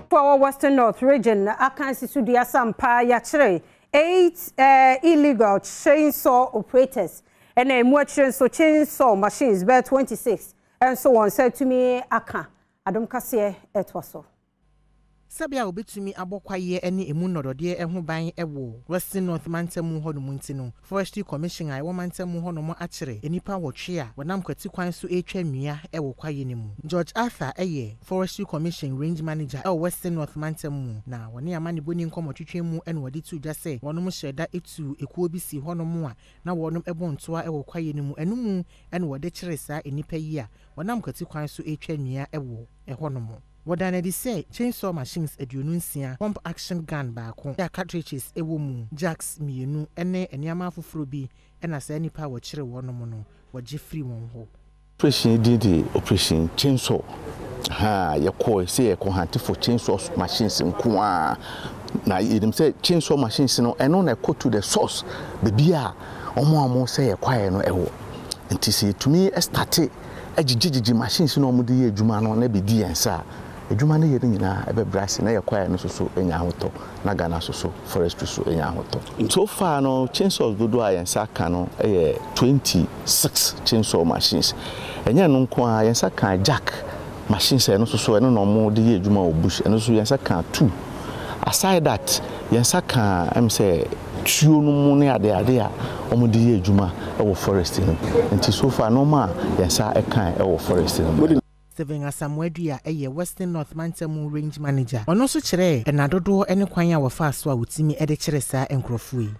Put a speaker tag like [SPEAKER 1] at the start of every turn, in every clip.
[SPEAKER 1] For Western North Region aka asi so dua sɛ ampa yɛakyere eight illegal chainsaw operators ɛna emu akyire nso chainsaw machines bɛyɛ 26 nso wɔn nsa atumi aka. Adom kaseɛ ɛtoa so.
[SPEAKER 2] Sɛbea a wobetumi abɔ kwaeɛ ne emu nnɔdɔdeɛ ho ban wɔ Western North mantam hɔ nom nti no, Forestry Commission a ɛwɔ mantam hɔ nom akyere nnipa nwɔtwe a wɔnam kwati kwan so retwa nnua wɔ kwaeɛ no mu. George Arthur yɛ Forestry Commission Range Manager wɔ Western North mantam mu na wɔne amanebɔni nkɔmmɔtwetwe mu na wɔde too dwa sɛ wɔnom hyɛɛ da tuu ekuo bi sii hɔnom a na wɔnom bɔ ntoa wɔ kwaeɛ no mu, ɛno mu na wɔde kyeree saa nnipa yi a wɔnam kwati kwan so retwa nnua wɔ hɔnom. Wɔdaa no adi sɛ chainsaw machines 26, pump action gun baako a cartridges wɔ mu, jacks mmienu ne nneɛma afoforɔ bi na saa nnipa a wɔkyeree wɔnom no wɔgye firii wɔn hɔ.
[SPEAKER 3] Operation yi din de Operation Chainsaw. Ahaa, yɛkɔe sɛ yɛkɔ hunt for chainsaw machines nko ara. Na yɛnim sɛ chainsaw machines no, ɛno na ɛkɔ to the source, baabi a wɔn a wɔsɛ yɛ kwaeɛ no wɔ. Nti sɛ yɛtumi starte gyigyegyigye machines no a wɔde yɛ adwuma no na ɛbɛdi yɛn nsa a, adwuma no yɛ no nyinaa ɛbɛbrɛ ase na yɛ kwaeɛ no nso so anya ahotɔ na Ghana nso so forestry so anya ahotɔ. So far no chainsaws dodoɔ a yɛn nsa aka no yɛ 26 chainsaw machines. Ɛnyɛ ɛno nko ara, yɛn nsa kaa jack machines a ɛno nso so ɛno na wɔde yɛ adwuma wɔ bush, ɛno nso yɛn nsa kaa two. Aside that, yɛn nsa kaa ɛm sɛ tuo no mu ne ade ade a wɔde yɛ adwuma wɔ forest no mu. Nti so far nnoɔma a yɛn nsa kae wɔ forest no mu.
[SPEAKER 2] Stephen Asamoah Duah yɛ Western North Mantam mu Range Manager. Ɔno nso kyerɛɛ nna dodoɔ ne kwan a wɔfaa so a wɔtumi de kyeree saa nkurɔfoɔ yi.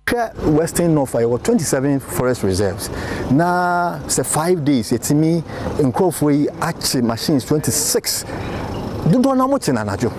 [SPEAKER 4] Hwɛ Western North a yɛwɔ 27 forest reserves na sɛ 5 days yɛtumi nkurɔfoɔ yi akye machines 26 dodoɔ no, wɔkye no anadwo.